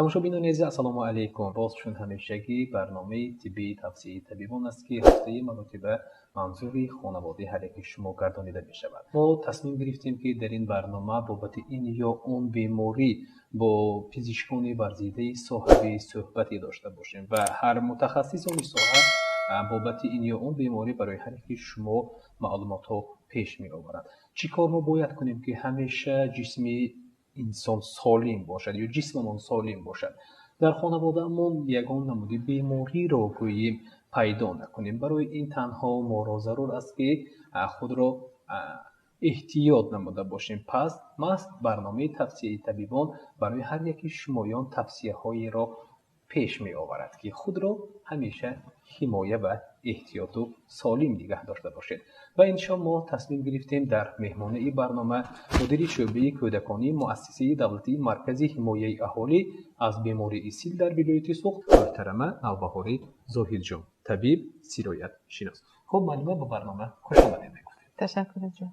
Тамошобинони азиз, ассалому алайкум. Боз чун ҳамешагӣ барномаи тиббии тавсияи табибон аст, ки ҳафтаи маротиба манзури хонаводаи ҳар яки шумо гардонида мешавад. Мо тасмим гирифтем, ки дар ин барнома бобати ин ё он беморӣ бо пизишкони варзидаи соҳавӣ суҳбате дошта бошем ва ҳар мутахассисони соҳа бобати ин ё он беморӣ барои ҳар яки шумо маълумотҳо пеш меоварад. Чӣ кор мо бояд кунем, ки ҳамеша ҷисми инсон солим бошад ё ҷисмамон солим бошад, дар хонаводаамон ягон намуди бемориро гӯем пайдо накунем? Барои ин танҳо моро зарур аст, ки худро эҳтиёт намуда бошем. Пас маҳз барномаи тавсияи табибон барои ҳар яки шумоён тавсияҳоеро пеш меоварад, ки худро ҳамеша ҳимоя ва эҳтиёту солим нигаҳ дошта бошед. Ва ин шом мо тасмим гирифтем дар меҳмонии барнома мудири шӯъбаи кӯдаконии Муассисаи давлатии маркази ҳимояи аҳолӣ аз бемории сил дар вилояти Суғд муҳтарама Навбаҳори Зоҳидҷон, табиб сироятшинос. Хуб, муаллима, ба барнома хуш омадед мегуфтем. Ташаккур ҷон.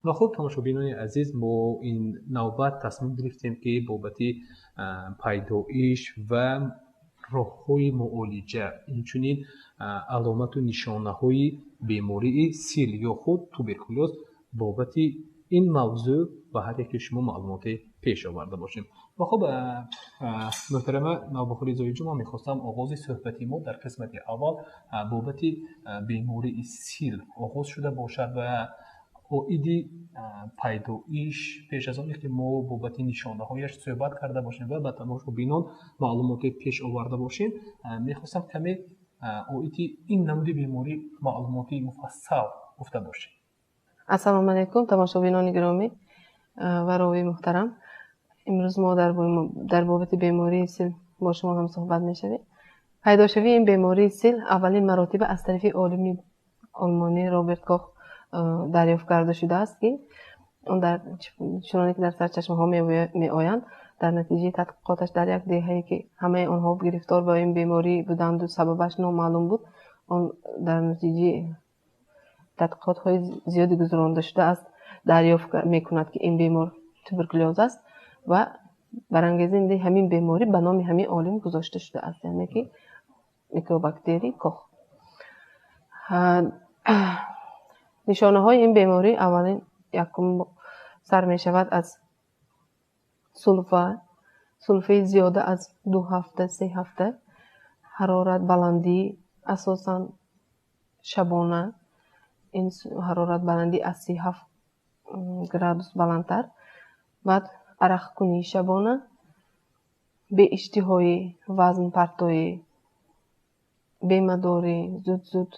Ва хуб, тамошобинони азиз, мо ин навбат тасмим гирифтем, ки бобати пайдоиш ва роҳҳои муолиҷа, инчунин аломату нишонаҳои бемории сил ё худ туберкулёз, бобати ин мавзӯъ ба ҳар яки шумо маълумоте пеш оварда бошем. Ва хуб, муҳтарама Навбаҳори Зоҳидҷон, ман мехостам оғози суҳбати мо дар қисмати аввал бобати бемории сил оғоз шуда бошад ва оиди пайдоиш, пеш аз оне ки мо бобати нишонаҳояш суҳбат карда бошем ва ба тамошобинон маълумоте пеш оварда бошем, мехостам каме оиди ин намуди беморӣ маълумоти муфассал гуфта бошем. Ассалому алайкум, тамошобинони гиромӣ ва ровии муҳтарам. Имрӯз мо дар бобати бемории сил бо шумо ҳамсуҳбат мешавем. Пайдошавии ин бемории сил аввалин маротиба аз тарафи олими олмонӣ Роберт Кох дарёфт карда шудааст, ки он дар чуноне ки дар сарчашмаҳо меоянд, дар натиҷаи тадқиқоташ дар як деҳае, ки ҳамаи онҳо гирифтор ба ин беморӣ буданду сабабаш номаълум буд, он дар натиҷаи тадқиқотҳои зиёде гузаронда шудааст, дарёфт мекунад, ки ин бемор туберкулёз аст ва барангезандаи ҳамин беморӣ ба номи ҳамин олим гузошта шудааст, яъне ки микобактерии Кох. Нишонаҳои ин беморӣ аввалин якум сар мешавад аз сулфа, сулфаи зиёда аз 2 ҳафта, 3 ҳафта, ҳарорат баландӣ, асосан шабона, ин ҳарорат баландӣ аз 37 градус баландтар, баъд арақкунии шабона, беиштиҳоӣ, вазнпартоӣ, бемадорӣ, зуд-зуд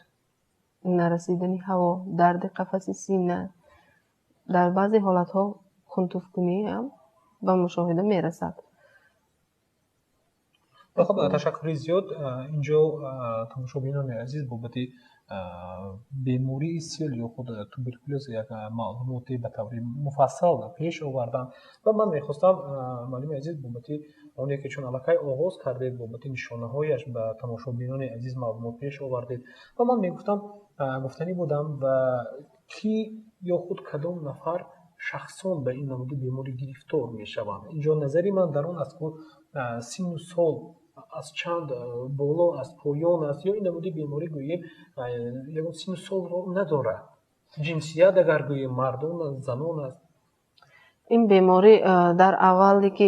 нарасидани ҳаво, дарди қафаси сина, дар баъзе ҳолатҳо хунтуфкуниам ба мушоҳида мерасад. Хуб, ташаккури зиёд. Инҷо, тамошобинони азиз, бобати бемории сил ё худ туберкулёз як маълумоте ба таври муфассал пеш овардам ва ман мехостам, муаллими азиз, бобати оне ки чун аллакай оғоз кардед, бобати нишонаҳояш ба тамошобинони азиз маълумот пеш овардед ва ман мегуфтам, гуфтанӣ будам, ва кӣ ё худ кадом нафар шахсон ба ин намуди беморӣ гирифтор мешаванд? Инҷо назари ман дар он аст, ки синну сол аз чанд боло аст, поён аст, ё ин намуди беморӣ гӯем ягон синну солро надорад, ҷинсият агар гӯем, мардон аст, занон аст? Ин беморӣ дар аввале ки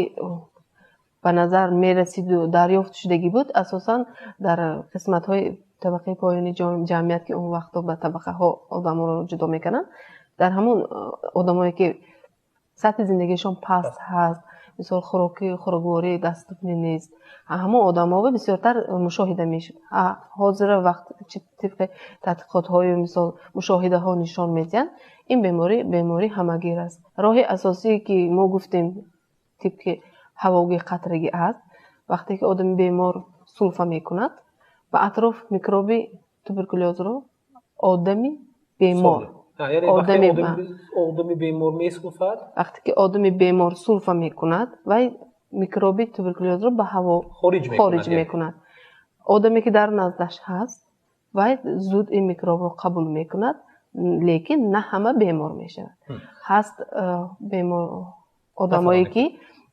ба назар мерасиду дарёфт шудагӣ буд, асосан дар қисматҳои табақаи поёни ҷамъият, ки он вақто ба табақаҳо одамонро ҷудо мекарданд, дар ҳамон одамое ки сатҳи зиндагиашон паст ҳаст, мисол, хӯроки, хӯрокворӣ даступни нест, ҳамон одамҳо бисёртар мушоҳида мешуд. Ҳозира вақт тибқи тадқиқотҳою мисол мушоҳидаҳо нишон медиҳанд, ин беморӣ беморӣ ҳамагир аст. Роҳи асосие ки мо гуфтем, тибқи ҳавогӣ қатрагӣ аст. Вақте ки одами бемор сулфа мекунад, ба атроф микроби туберкулёзро одами бемор Одами бемор месулфад. Вақте ки одами бемор сулфа мекунад, вай микроби туберкулёзро ба ҳаво хориҷ мекунад. Одаме ки дар наздаш ҳаст, вай зуд ин микробро қабул мекунад, лекин на ҳама бемор мешавад. Ҳаст бемор одамое ки,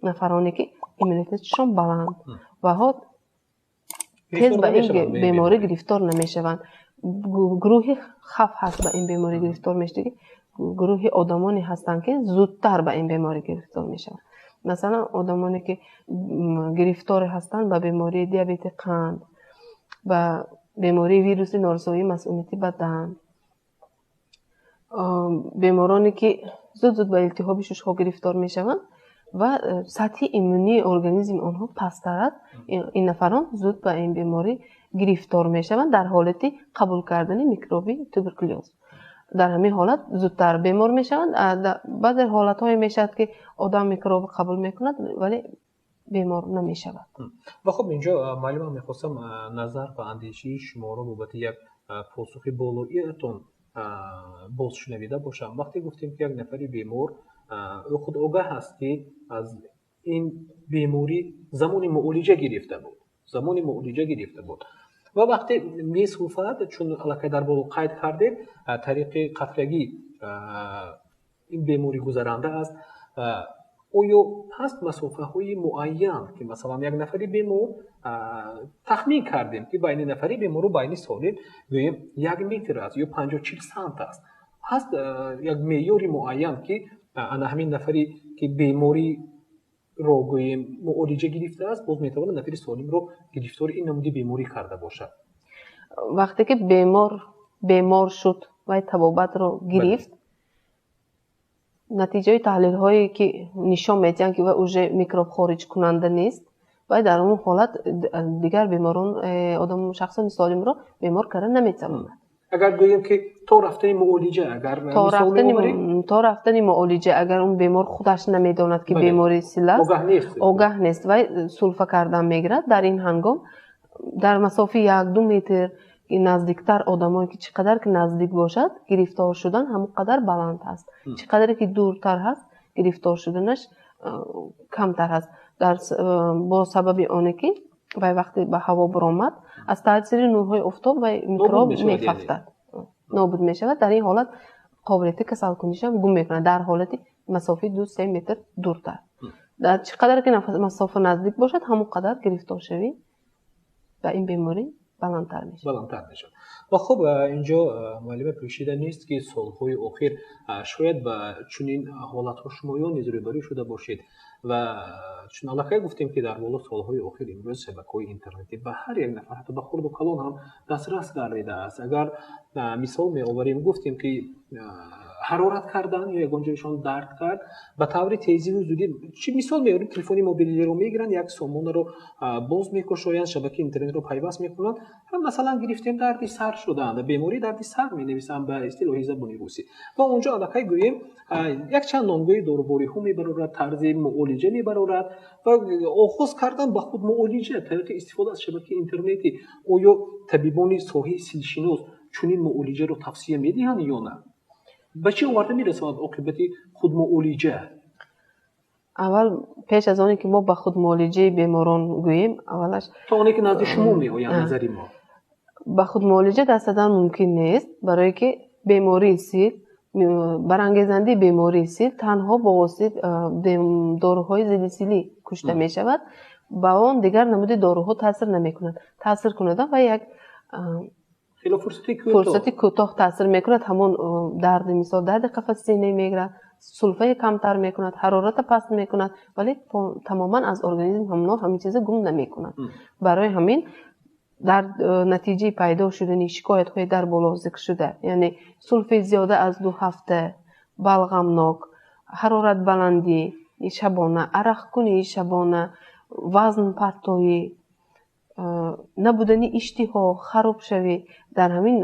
нафароне ки Иммунитетшон баланд ва ҳо тез ба ин беморӣ гирифтор намешаванд. Гурӯҳи хавф ҳаст, ба ин беморӣ гирифтор мешавад. Гурӯҳи одамоне ҳастанд, ки зудтар ба ин беморӣ гирифтор мешаванд. Масалан, одамоне ки гирифторе ҳастанд ба бемории диабети қанд, ба бемории вируси норасоии масунияти бадан, бемороне ки зуд зуд ба илтиҳоби шушҳо гирифтор мешаванд ва сатҳи иммунии организми онҳо пасттар аст, ин нафарон зуд ба ин беморӣ гирифтор мешаванд. Дар ҳолати қабул кардани микроби туберкулёз дар ҳамин ҳолат зудтар бемор мешаванд. Баъзе ҳолатҳое мешавад, ки одам микроб қабул мекунад, вале бемор намешавад. Ва хуб, инҷо, муаллима, мехостам назар ва андешаи шуморо бобати як посухи болоиатон боз шунавида бошам. Вақте гуфтем, ки як нафари бемор ӯ худ огаҳ аст, ки аз ин беморӣ замони муолиҷа гирифта буд, замони муолиҷа гирифта буд ва вақте месулфад, чун аллакай дар боло қайд кардем, тариқи қатрагӣ ин беморӣ гузаранда аст, оё ҳаст масофаҳои муайян, ки масалан як нафари бемор, тахмин кардем, ки байни нафари бемору байни солим гӯем 1 метр аст ё 50-40 сант аст, ҳаст як меъёри муайян, ки ана ҳамин нафаре ки бемориро гӯем муолиҷа гирифтааст, боз метавонад нафари солимро гирифтори ин намуди беморӣ карда бошад? Вақте ки бемор бемор шуд, вай табобатро гирифт, натиҷаи таҳлилҳое ки нишон медиҳанд, ки вай уже микроб хориҷкунанда нест, вай дар он ҳолат дигар беморон, одам, шахсони солимро бемор карда наметавонад. Агар гӯем, ки то рафтани муолиҷа агар То рафтани муолиҷа, агар он бемор худаш намедонад, ки бемори сил аст, огаҳ нест, вай сулфа кардан мегирад, дар ин ҳангом дар масофаи 1-2 метр наздиктар одамое ки чӣ қадар ки наздик бошад, гирифтор шудан ҳамон қадар баланд аст, чӣ қадаре ки дуртар ҳаст, гирифтор шуданаш камтар аст, бо сабаби оне ки вай вақте ба ҳаво баромад, аз таъсири нурҳои офтоб вай микроб мефафтад, нобуд мешавад. Дар ин ҳолат қобилияти касалкунишам гум мекунад. Дар ҳолати масофаи 2-3 метр дуртар, чӣ қадар ки масофа наздик бошад, ҳамон қадар гирифторшавӣ ба ин беморӣ баландтар мешавад. Баландтар мешавад. Ва хуб, инҷо, муаллима, пӯшида нест, ки солҳои охир шояд ба чунин ҳолатҳо шумоён низ рӯбарӯ шуда бошед. Ва чун аллакай гуфтем, ки дар боло солҳои охир имрӯз шабакаҳои интернетӣ ба ҳар як нафар, ҳатто ба хурду калон ҳам дастрас гардидааст. Агар мисол меоварем, гуфтем, ки ҳарорат кардан ё ягон ҷойшон дард кард, ба таври тезиву зудӣ, чӣ мисол меорем, телефони мобилиро мегиранд, як сомонаро боз мекушоянд, шабакаи интернетро пайваст мекунанд. Масалан, гирифтем, дарди сар шуданд, бемории дарди сар менависанд ба истилоҳи забони русӣ ва онҷо аллакай гӯем якчанд номгӯи дорубориҳо мебарорад, тарзи муолиҷа мебарорад ва оғоз кардан ба худ муолиҷа тариқи истифода аз шабакаи интернетӣ. Оё табибони соҳаи силшинос чунин муолиҷаро тавсия медиҳанд ё на? Ба чӣ оварда мерасонад оқибати худмуолиҷа? Аввал, пеш аз оне ки мо ба худмуолиҷаи беморон гӯем, аввалаш То оне ки назди шумо меоянд, назари мо. Ба худмуолиҷа даст задан мумкин нест, барое ки бемории сил, барангезандаи бемории сил танҳо бо воситаи доруҳои зидди силӣ кушта мешавад. Ба он дигар намуди доруҳо таъсир намекунад. Таъсир кунада ва як фурсати кӯтоҳ таъсир мекунад. Ҳамон дарди, мисол, дарди қафаси сина мегирад, сулфаи камтар мекунад, ҳарората паст мекунад, вале тамоман аз организм ҳамно ҳамин чиза гум намекунад. Барои ҳамин дар натиҷаи пайдо шудани шикоятҳои дар боло зикршуда, яъне сулфаи зиёда аз 2 ҳафта, балғамнок, ҳароратбаландӣ шабона, арақкунии шабона, вазнпартоӣ, набудани иштиҳо, харобшавӣ, дар ҳамин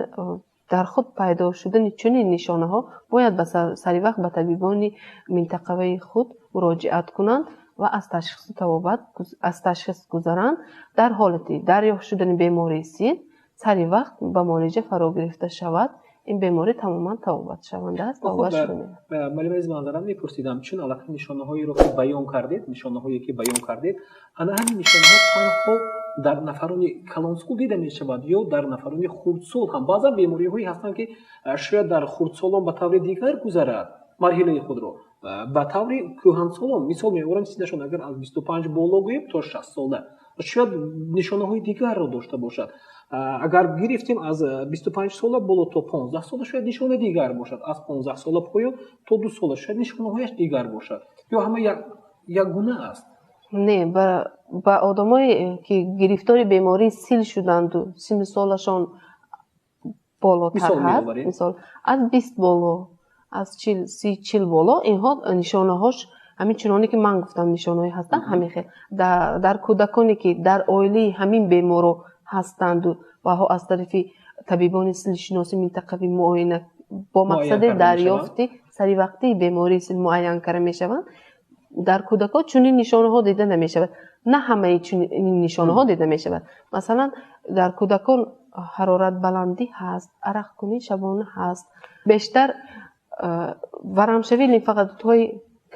дар худ пайдо шудани чунин нишонаҳо бояд ба саривақт ба табибони минтақавии худ муроҷиат кунанд ва аз ташхису табобат, аз ташхис гузаранд. Дар ҳолати дарёфт шудани бемории сил сари вақт ба муолиҷа фаро гирифта шавад, ин беморӣ тамоман табобатшаванда аст. Муаллима, аз манзарам мепурсидам, чун аллакай нишонаҳоеро ки баён кардед, нишонаҳое ки баён кардед, ана ҳамин нишонаҳо танҳо дар нафарони калонсол дида мешавад ё дар нафарони хурдсол ҳам? Баъзан бемориҳое ҳастанд, ки шояд дар хурдсолон ба таври дигар гузарад марҳилаи худро. Ба таври кӯҳансолон мисол меорам, синнашон агар аз 25 боло гӯем то 60 сола, шояд нишонаҳои дигарро дошта бошад. Агар гирифтем аз 25 сола боло то 15 сола, шояд нишона дигар бошад, аз 15 сола поён то 2 сола шояд нишонаҳояш дигар бошад. Ё ҳама якгуна аст? Не, ба одамое ки гирифтори бемории сил шуданду синну солашон болотар ҳаст, мисол аз 20 боло, аз 30 40 боло, инҳо нишонаҳош ҳамин чуноне ки ман гуфтам нишонаҳое ҳастанд, ҳамин хел. Дар кӯдаконе ки дар оилаи ҳамин беморо ҳастанду ваҳо аз тарафи табибони силшиноси минтақавӣ муоина бо мақсади дарёфти саривақтии бемории сил муайян карда мешаванд, дар кӯдакон чунин нишонаҳо дида намешавад. На ҳамаи чунин нишонаҳо дида мешавад. Масалан, дар кӯдакон ҳарорат баландӣ ҳаст, арақкунӣ шабона ҳаст, бештар варамшавии лимфағадудҳои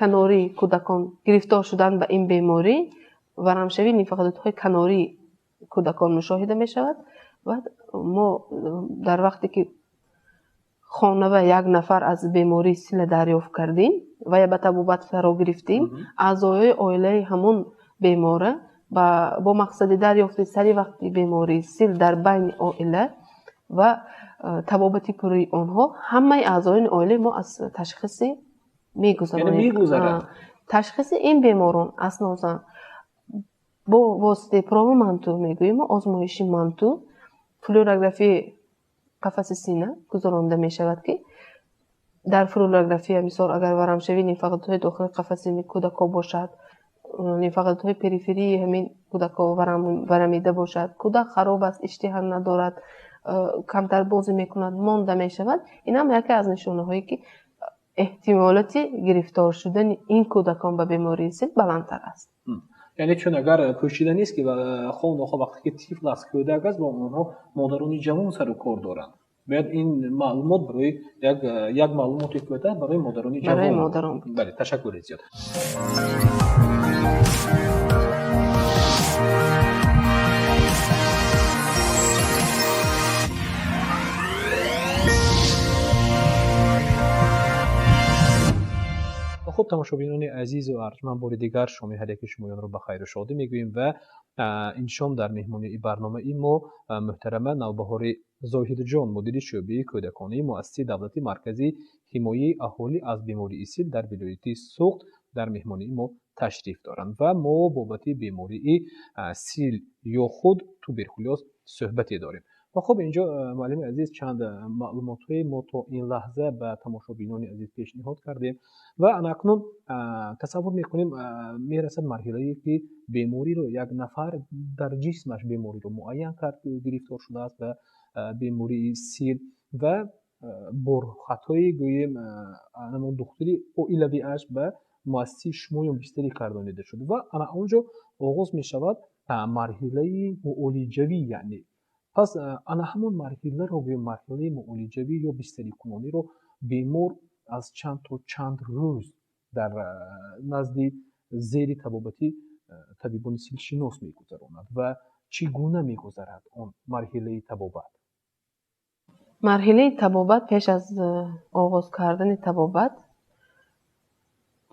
канории кӯдакон, гирифтор шудан ба ин беморӣ, варамшавии лимфағадудҳои канории кӯдакон мушоҳида мешавад. Ва мо дар вақте ки хонава як нафар аз бемории сила дарёфт кардем ва я ба табобат фаро гирифтем, аъзоёи оилаи ҳамон бемора бо мақсади дарёфти саривақтии бемории сил дар байни оила ва табобати пурраи онҳо, ҳамаи аъзоёни оилаи мо аз ташхиси мегузаронем. Ташхиси ин беморон асосан бо воситаи проба манту мегӯем, озмоиши манту, флюорографияи қафаси сина гузаронда мешавад, ки дар флюорография мисол агар варамшавии лимфағадудҳои дохили қафаси кӯдакҳо бошад, лимфағадудҳои периферии ҳамин кӯдакҳо варамида бошад, кӯдак хароб аст, иштиҳа надорад, камтар бозӣ мекунад, монда мешавад, ин ҳам яке аз нишонаҳое ки эҳтимолияти гирифтор шудани ин кӯдакон ба бемории сил баландтар аст. Яъне чун агар пӯшида нест ки хонохо вақте ки тифл аст, кӯдак аст, бо онҳо модарони ҷавон сару кор доранд. Бояд ин маълумот барои як маълумоти кӯдак барои модарони ҷавон. Барои модарон. Бале, ташаккури зиёд. Хуб, тамошобинони азизу арҷманд, бори дигар шоми ҳар яки шумоёнро ба хайру шодӣ мегӯем ва ин шом дар меҳмонии барномаи мо муҳтарама Навбаҳори Зоҳирҷон, мудири шӯъбаи кӯдаконии муассисаи давлати марказии ҳимояи аҳолӣ аз бемории сил дар вилояти Суғд дар меҳмонии мо ташриф доранд ва мо бобати бемории сил ё худ туберкулёз суҳбате дорем. Ва хуб, инҷо муаллими азиз чанд маълумотҳои мо то ин лаҳза ба тамошобинони азиз пешниҳод кардем ва анакнун тасаввур мекунем, мерасад марҳилае ки бемориро як нафар дар ҷисмаш бемориро муайян кард, ки ӯ гирифтор шудааст ба бемории сил ва борхатҳои гӯем ҳамон духтури оилавиаш ба муассисаи шумоён бистарӣ гардонида шуд ва ана он ҷо оғоз мешавад марҳилаи муолиҷавӣ, яъне пас ана ҳамон марҳиларо гӯем марҳилаи муолиҷавӣ ё бистарикунониро бемор аз чанд то чанд рӯз дар назди зери табобати табибони силшинос мегузаронад ва чӣ гуна мегузарад он марҳилаи табобат? Марҳилаи табобат пеш аз оғоз кардани табобат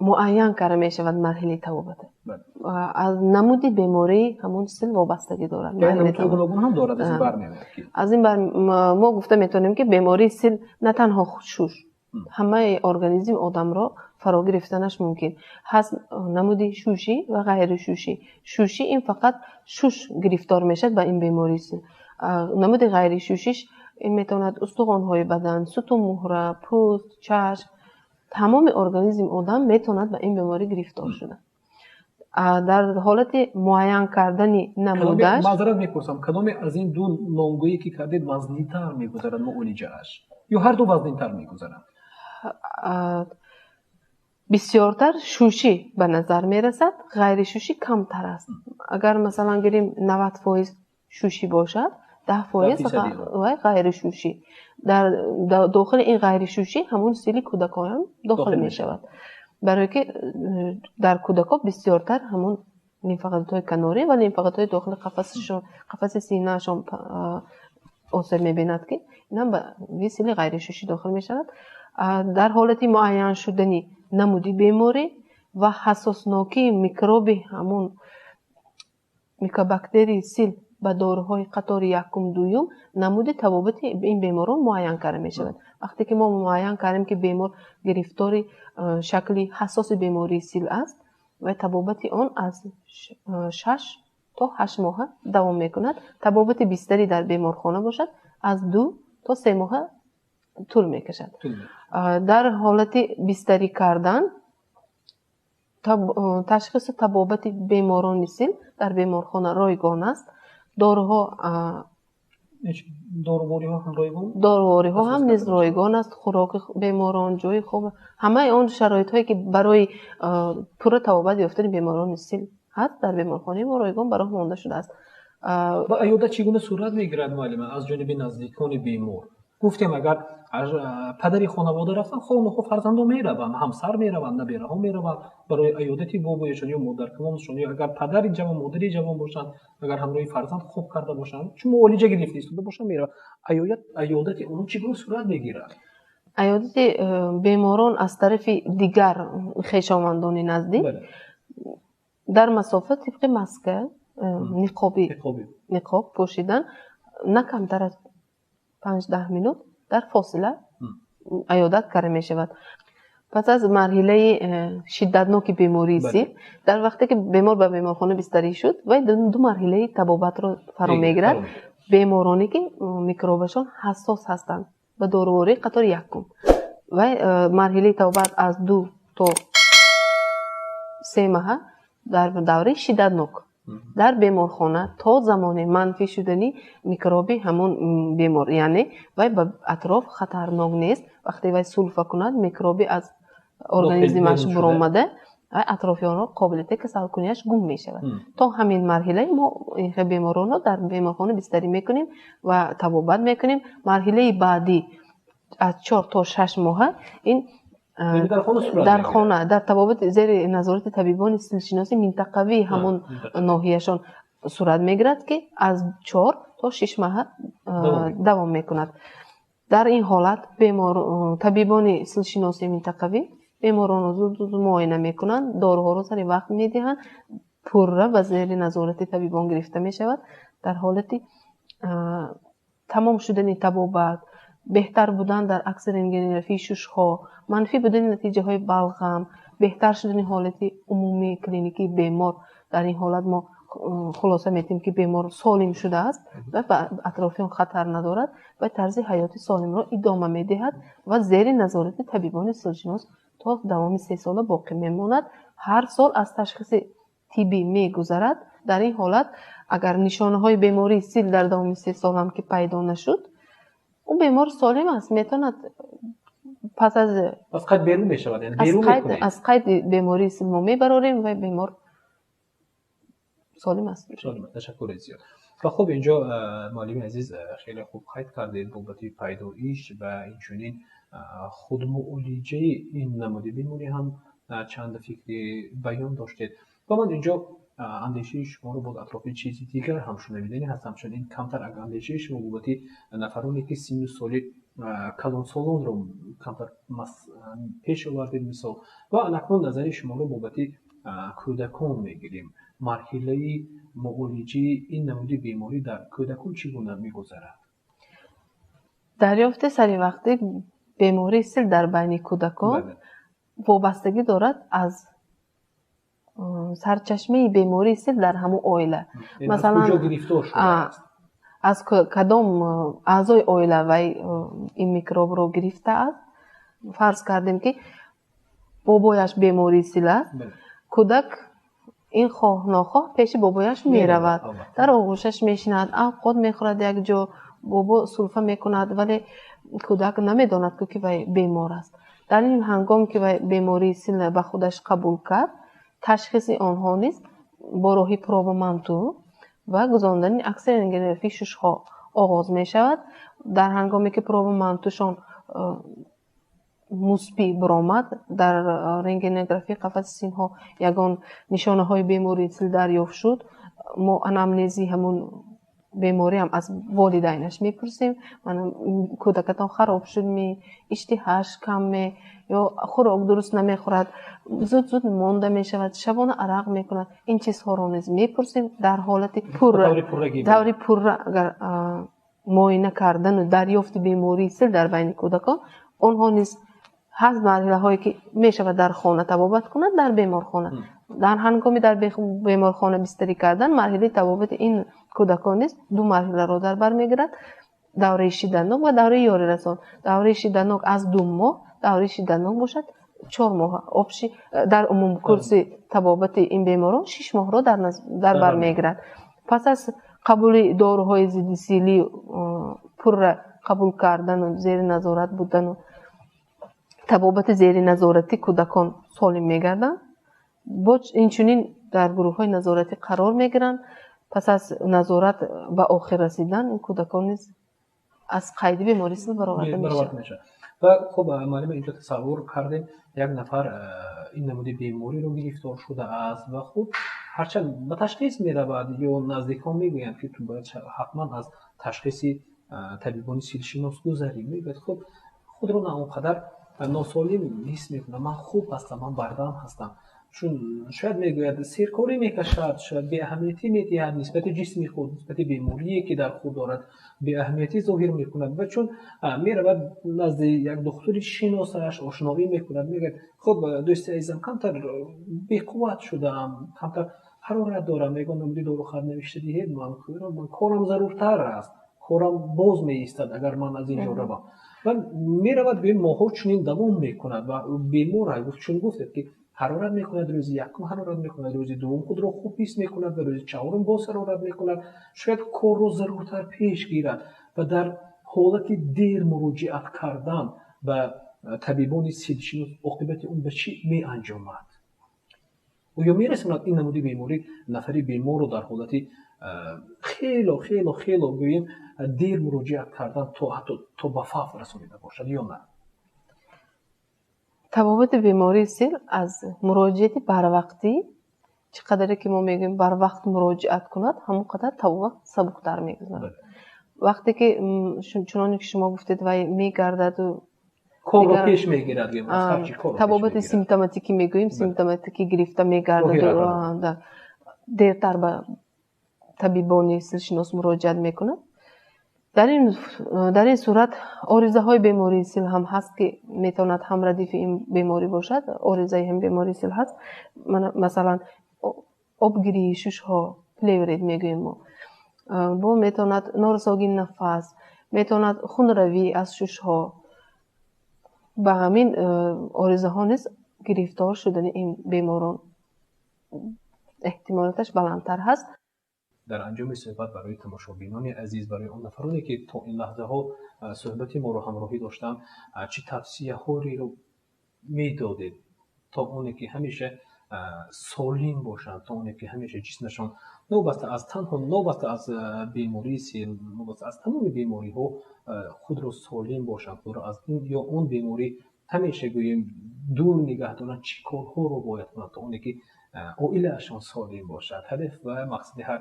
муайян карда мешавад марҳилаи табобат. Аз намуди бемории ҳамон сил вобастагӣ дорад. Гуногун ҳам дорад, аз ин бармеояд ки аз ин бар мо гуфта метавонем ки бемории сил на танҳо шуш, ҳамаи организми одамро фаро гирифтанаш мумкин. Ҳаст намуди шушӣ ва ғайришушӣ. Шушӣ ин фақат шуш гирифтор мешавад ба ин бемории сил. Намуди ғайришушиш ин метавонад устухонҳои бадан, сутунмуҳра, пӯст, чашм, тамоми организми одам метавонад ба ин беморӣ гирифтор шуда. Дар ҳолати муайян кардани намудаш маъзарат мепурсам, кадоме аз ин ду номгӯе ки кардед вазнинтар мегузарад муолиҷааш ё ҳар ду вазнинтар мегузаранд? Бисёртар шушӣ ба назар мерасад, ғайришушӣ камтар аст. Агар масалан гирем 90% шушӣ бошад, 10% ғайришушӣ. Дар дохили ин ғайришушӣ ҳамон сили кӯдаконам дохил мешавад. Барое ки дар кӯдакҳо бисёртар ҳамон лимфағадудҳои канорӣ ва лимфағадудҳои дохили қафаси синаашон осеб мебинад, ки инам ба сили ғайришушӣ дохил мешавад. Дар ҳолати муайян шудани Намуди беморӣ ва ҳассоснокии микроби ҳамун микобактерии сил ба доруҳои қатори якум, дуюм, намуди табобати ин беморон муайян карда мешавад. Вақте ки мо муайян кардем, ки бемор гирифтори шакли ҳассоси бемории сил аст, ва табобати он аз 6 то 8 моҳа давом мекунад. Табобати бистарӣ дар беморхона бошад, аз 2 то 3 моҳа тӯл мекашад. Дар ҳолати бистарӣ кардан, ташхису табобати беморони сил дар беморхона ройгон аст. Доруҳо Дорувориҳо ҳам ройгон? Дорувориҳо ҳам низ ройгон аст. Хӯроки беморон, ҷои хоб, ҳамаи он шароитҳое, ки барои пурра табобат ёфтани беморони сил ҳаст, дар беморхонаи мо ройгон ба роҳ монда шудааст. Ва аёдат чӣ гуна сурат мегирад, муаллима, аз ҷониби наздикони бемор? Гуфтем, агар падари хонавода рафтан, хоҳ нохоҳ фарзандон мераванд, ҳамсар мераванд, набераҳо мераванд барои аёдати бобояшон ё модаркалонашон, ё агар падари ҷавон, модари ҷавон бошанд, агар ҳамроҳи фарзанд хоб карда бошанд, чун муолиҷа гирифта истода бошанд, мераванд. Аёдати онҳо чӣ гуна сурат мегирад? Аёдати беморон аз тарафи дигар хешовандони наздик дар масофа, тибқи маска, ниқоби, ниқоб пӯшидан, на камтар аз 5-10 минут дар фосила аёдат карда мешавад. Пас аз марҳилаи шиддатноки бемории сил, дар вақте ки бемор ба беморхона бистарӣ шуд, вай ду марҳилаи табобатро фаро мегирад. Бемороне, ки микробашон ҳассос ҳастанд ба дорувории қатори якум, вай марҳилаи табобат аз 2 то 3 маҳа дар давраи шиддатнок дар беморхона, то замони манфӣ шудани микроби ҳамон бемор, яъне вай ба атроф хатарнок нест. Вақте вай сулфа кунад, микроби аз организмаш буромада, вай атрофиёнро қобилияти касалкунияш гум мешавад. То ҳамин марҳилаи мо ин беморонро дар беморхона бистарӣ мекунем ва табобат мекунем. Марҳилаи баъдӣ аз 4 то 6 моҳа ин дар хона, дар табобати зери назорати табибони силшиноси минтақавии ҳамон ноҳияшон сурат мегирад, ки аз 4 то 6 маҳа давом мекунад. Дар ин ҳолат бемор, табибони силшиноси минтақавӣ беморонро зуд зуд муоина мекунанд, доруҳоро сари вақт медиҳанд, пурра ба зери назорати табибон гирифта мешавад. Дар ҳолати тамом шудани табобат, беҳтар будан дар акси рентгенографии шушҳо, манфӣ будани натиҷаҳои балғам, беҳтар шудани ҳолати умумии клиникии бемор, дар ин ҳолат мо хулоса метиҳем, ки бемор солим шудааст ва ба атрофиён хатар надорад ва тарзи ҳаёти солимро идома медиҳад ва зери назорати табибони силшинос то давоми 3 сола боқӣ мемонад. Ҳар сол аз ташхиси тиббӣ мегузарад. Дар ин ҳолат, агар нишонаҳои бемории сил дар давоми 3 сол ҳам ки пайдо нашуд, ӯ бемор солим аст, метавонад пас аз аз қайд берун мешавад, яъне берун мекунед? Аз қайди бемории сил мо мебарорем ва бемор солим аст. Солим аст. Ташаккури зиёд. Ва хуб, инҷо, муаллими азиз, хеле хуб қайд кардед бобати пайдоиш ва инчунин худмуолиҷаи ин намуди беморӣ ҳам чанд фикри баён доштед. Ва ман инҷо андешаи шуморо боз атрофи чизи дигар ҳам шунавиданӣ ҳастам, чун ин камтар андешаи шумо бобати нафароне, ки синну соли калонсолонро камтар пеш овардед, мисол. Ва акнун назари шуморо бобати кӯдакон мегирем. Марҳилаи муолиҷаи ин намуди беморӣ дар кӯдакон чӣ гуна мегузарад? Дарёфти саривақтӣ бемории сил дар байни кӯдакон вобастагӣ дорад аз сарчашмаи бемории сил дар ҳамон оила. Масалан, аз кадом аъзои оила вай ин микробро гирифтааст. Фарз кардем, ки бобояш бемории сил аст, кӯдак ин хоҳ нохоҳ пеши бобояш меравад, дар оғӯшаш мешинад, авқот мехӯрад якҷо, бобо сулфа мекунад, вале кӯдак намедонад, ки вай бемор аст. Дар ин ҳангом, ки вай бемории сил ба худаш қабул кард, ташхиси онҳо низ бо роҳи проба Манту ва гузарондани акси рентгенографии шушҳо оғоз мешавад. Дар ҳангоме ки проба Мантушон мусбӣ баромад, дар рентгенографии қафаси синҳо ягон нишонаҳои бемории сил дарёфт шуд, мо анамнези ҳамун бемориам аз волидайнаш мепурсем: кӯдакатон хароб шудми, иштиҳааш камме ё хӯрок дуруст намехӯрад, зуд зуд монда мешавад, шабона арақ мекунад. Ин чизҳоро низ мепурсем. Дар ҳолати даври пурра агар муоина кардану дарёфти бемории сил дар байни кӯдакон, онҳо низ ҳаст марҳилаҳое, ки мешавад дар хона табобат кунад, дар беморхона. Дар ҳангоми дар беморхона бистарӣ кардан, марҳилаи табобати ин кӯдакон низ ду марҳиларо дар бар мегирад: давраи шиддатнок ва давраи ёрирасон. Давраи шиддатнок аз 2 моҳ, давраи шиддатнок бошад 4 моҳ. Общий, дар умум курси табобати ин беморон 6 моҳро дар бар мегирад. Пас аз қабули доруҳои зидди силӣ, пурра қабул кардану зери назорат будану табобати зери назоратӣ, кӯдакон солим мегарданд. Бо инчунин дар гурӯҳҳои назоратӣ қарор мегиранд. Пас аз назорат ба охир расидан, ин кӯдакон низ аз қайди бемории сил бароварда мешаванд. Ва хуб, муаллима, инҷо тасаввур кардем, як нафар ин намуди бемориро гирифтор шудааст ва хуб, ҳарчанд ба ташхис меравад ё наздикон мегӯянд, ки ту бояд ҳатман аз ташхиси табибони силшинос гузарӣ, мегӯяд: хуб, худро на он қадар носолим ҳис мекунам, ман хуб ҳастам, ман бардам ҳастам. Чун шояд, мегӯяд, серкорӣ мекашад, шояд беаҳамиятӣ медиҳад нисбати ҷисми худ, нисбати беморие, ки дар худ дорад, беаҳамиятӣ зоҳир мекунад. Ва чун меравад назди як духтури шиносаш, ошноӣ мекунад, мегӯяд: хуб, дӯсти азизам, камтар беқувват шудаам, камтар ҳарорат дорам, ягон намуди дорухат навишта диҳед, ман корам заруртар аст, корам боз меистад, агар ман аз ин ҷо равам. Ва меравад, гӯем, моҳҳо чунин давом мекунад ва бемор, чун гуфтед, ки ҳарорат мекунад, рӯзи якум ҳарорат мекунад, рӯзи дуввум худро хуб ҳис мекунад ва рӯзи чаҳорум боз ҳарорат мекунад, шояд корро заруртар пеш гирад. Ва дар ҳолати дер муроҷиат кардан ба табибони силшинос, оқибати он ба чӣ меанҷомад? Оё мерасонад ин намуди беморӣ нафари беморро дар ҳолати хело хело хело, гӯем, дер муроҷиат кардан, то ҳатто то ба фавт расонида бошад ё на? Табобати бемории сил аз муроҷиати барвақтӣ, чӣ қадаре ки мо мегӯем, барвақт муроҷиат кунад, ҳамон қадар табобат сабуктар мегузарад. Вақте ки, чуноне ки шумо гуфтед, вай мегардаду корро пеш мегирад. Табобати симптоматикӣ мегӯем, симптоматикӣ гирифта мегардаду дертар ба табибони силшинос муроҷиат мекунад, дар ин сурат оризаҳои бемории сил ҳам ҳаст, ки метавонад ҳамрадифи ин беморӣ бошад. Оризаи ҳам бемории сил ҳаст, масалан, обгирии шушҳо, плеврит мегӯем мо, бо метавонад норасогии нафас, метавонад хунравӣ аз шушҳо. Ба ҳамин оризаҳо низ гирифтор шудани ин беморон эҳтимолияташ баландтар ҳаст. Дар анҷоми суҳбат барои тамошобинони азиз, барои он нафароне, ки то ин лаҳзаҳо суҳбати моро ҳамроҳӣ доштанд, чӣ тавсияҳоеро медодед, то оне ки ҳамеша солим бошанд, то оне ки ҳамеша ҷисмашон, новобаста аз, танҳо новобаста аз бемории сил, новобаста аз тамоми бемориҳо, худро солим бошанд, худро аз ин ё он беморӣ ҳамеша, гӯем, дур нигаҳ доранд? Чӣ корҳоро бояд кунанд, то оне ки оилаашон солим бошад? Ҳадаф ва мақсади ҳар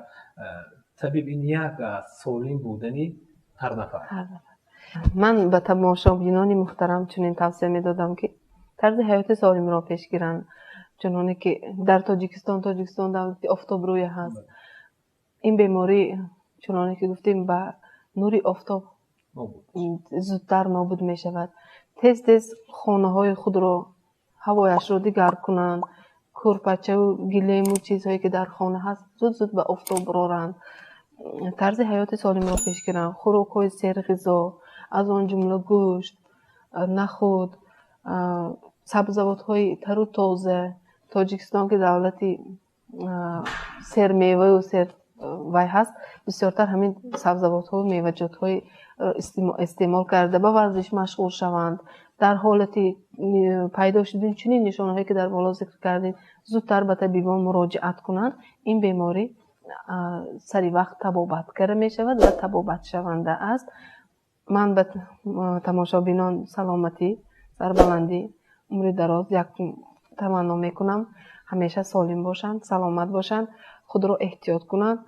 табиб ин як аст: солим будани ҳар нафар. Ман ба тамошобинони муҳтарам чунин тавсия медодам, ки тарзи ҳаёти солимро пеш гиранд. Чуноне ки дар Тоҷикистон давлати офтобрӯя ҳаст, ин беморӣ, чуноне ки гуфтем, ба нури офтоб зудтар нобуд мешавад. Тез тез хонаҳои худро ҳавояшро дигар кунанд, кӯрпачаву гилему чизҳое, ки дар хона ҳаст, зуд зуд ба офтоб бироранд, тарзи ҳаёти солимро пеш гиранд, хӯрокҳои серғизо, аз он ҷумла гӯшт, нахӯд, сабзавотҳои тару тоза. Тоҷикистон ки давлати сермеваю сер вай ҳаст, бисёртар ҳамин сабзавотҳою меваҷотҳои истеъмол карда, ба варзиш машғул шаванд. Дар ҳолати пайдо шудани чунин нишонаҳое, ки дар боло зикр кардем, зудтар ба табибон муроҷиат кунанд. Ин беморӣ сари вақт табобат карда мешавад ва табобатшаванда аст. Ман ба тамошобинон саломатӣ, сарбаландӣ, умри дароз як таманно мекунам. Ҳамеша солим бошанд, саломат бошанд, худро эҳтиёт кунанд.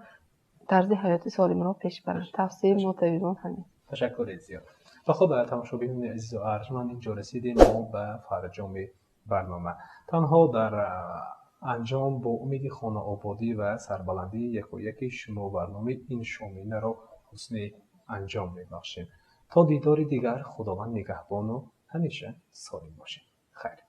Тарзи ҳаёти солимро пеш баранд. Тавсияи мо табибон ҳамин. Ташаккури зиёд. Ва хуб, тамошобинони азизу арҷманд, инҷо расидем мо ба фарҷоми барнома. Танҳо дар анҷом бо умеди хонаободӣ ва сарбаландии якояки шумо барномаи ин шоминаро ҳусни анҷом мебахшем. То дидори дигар, Худованд нигаҳбону ҳамеша солим бошед. Хайр.